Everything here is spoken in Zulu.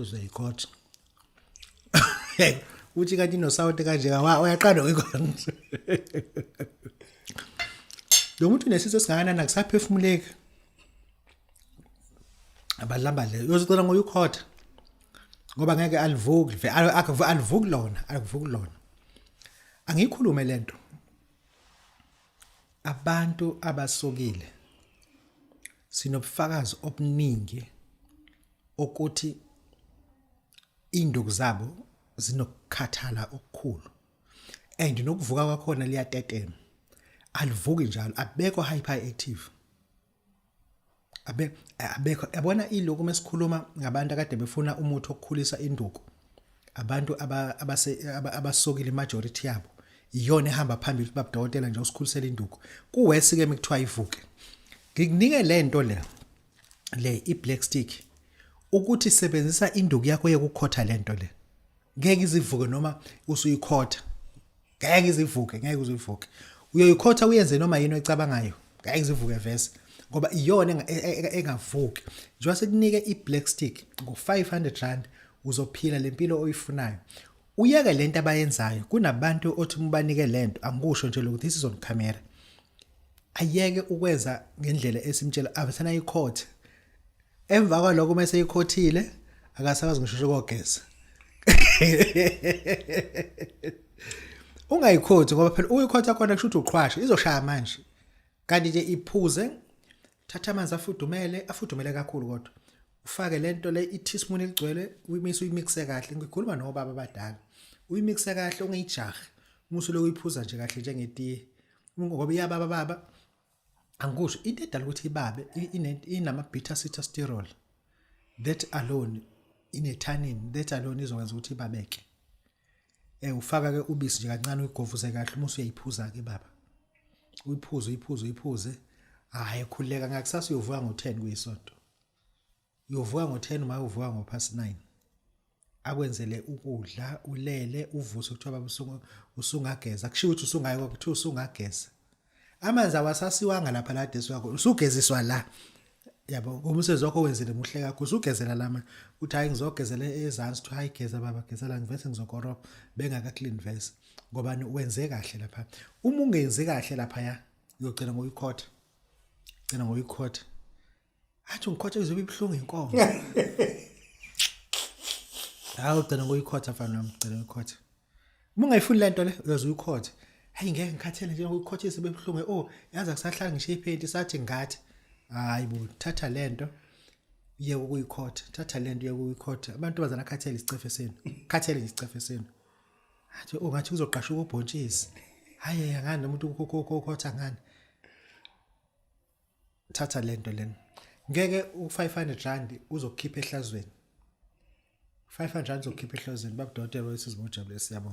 Uzoyikhotha. Uthi kanti inosawoti kanje uyaqala uyikhotha. Lo muntu unesisu esingakanani akusaphefumuleki. Abadlamba le uyozicela ngoyikhotha. Ngoba ngeke alivuki, alivuki lona, alivuki lona. Angikhulume lento. Abantu abasokile sinobufakazi obuningi ukuthi induku zabo zinokukhathala okukhulu and nokuvuka kwakhona liyatetema, alivuki njalo, abekho hyperactive, abe abekho. Yabona ilokhu mesikhuluma ngabantu akade befuna umuthi okukhulisa induku, abantu abase abasokile majority yabo iyona ehamba phambili, babudokotela nje usikhulisela induku kuwesi ke mekuthiwa ivuke. Ngikunike lento le i-black stick ukuthi sebenzisa induku yakho yokukhotha lento le, ngeke izivuke noma usuyikhotha, ngeke izivuke, ngeke uzivuke. Uyoyikhotha uyenze noma yini oyicabangayo, ngeke izivuke vese ngoba iyona engavuki. Njengoba sekunike i-black stick ngo-500 rand, uzophila lempilo oyifunayo, uyeke lento abayenzayo. Kunabantu othi mubanike lento, angikusho nje lokhu, this is on camera, ayeke ukwenza ngendlela esimtshela avesana ikhothe. Emva kwalokho uma eseyikhothile akasakwazi ngisho ukogeza. Ungayikhothi ngoba phela uyikhotha khona kusho ukuthi uqhwasha izoshaya manje. Kanti nje iphuze, thatha amanzi afudumele, afudumele kakhulu kodwa. Ufake lento le i-teaspoon eligcwele, uyimise uyimixe kahle. Ngikhuluma nobaba abadala. Uyimixe kahle ungayijahi. Uma usuloku uyiphuza nje kahle njengetiye. Ngoba iyababa baba. Angikusho into edala ukuthi ibabe inama beta sitosterol, that alone ine-tannin, that alone izokwenza ukuthi ibabeke. Ufaka ke ubisi nje kancane, uyigovuze kahle, uma usuyayiphuza ke baba, uyiphuze uyiphuze uyiphuze. Hayi, khuleka, ngakusasa uyovuka ngo-10 kuyisonto, uyovuka ngo-10, uma uvuka ngo-past 9 akwenzele ukudla, ulele, uvuse, kuthiwa baba usungageza, kushiwo ukuthi usungayi, kuthiwa usungageza, amanzi awasasiwanga lapha la desi wakho, usugeziswa la, yabo, ngoba umsebenzi wakho wenzile muhle kakhulu, usugezela lama. Uthi hayi, ngizogezela ezansi, uthi hayi, geza baba, gezela, ngivese ngizokorobha bengaka clean vese, ngoba wenze kahle lapha. Uma ungenzi kahle lapha ya uyogcina ngoyikhotha, gcina ngoyikhotha, athi ngikhotha izobe ibuhlungu inkomo. Hawu, gcina ngoyikhotha mfana wami, gcina ngoyikhotha. Uma ungayifuni lento le uyoze uyikhothe. Hayi, ngeke, ngikhathele nje ukukhothisa bebuhlungu. Oh, yazi akusahlali ngisho iphenti sathi ngathi. Hayi bo, thatha lento uye ukuyikhotha, thatha lento uye ukuyikhotha. Abantu bazana khathele isicefe senu, khathele nje isicefe senu. Athi oh, ngathi uzoqashuka ubhontshisi. Hayi, angani nomuntu ukhotha ngani. Thatha lento lena, ngeke u-500 rand uzokukhipha ehlazweni, 500 rand uzokukhipha ehlazweni. Babudokotela wesizwe, ujabule, siyabonga.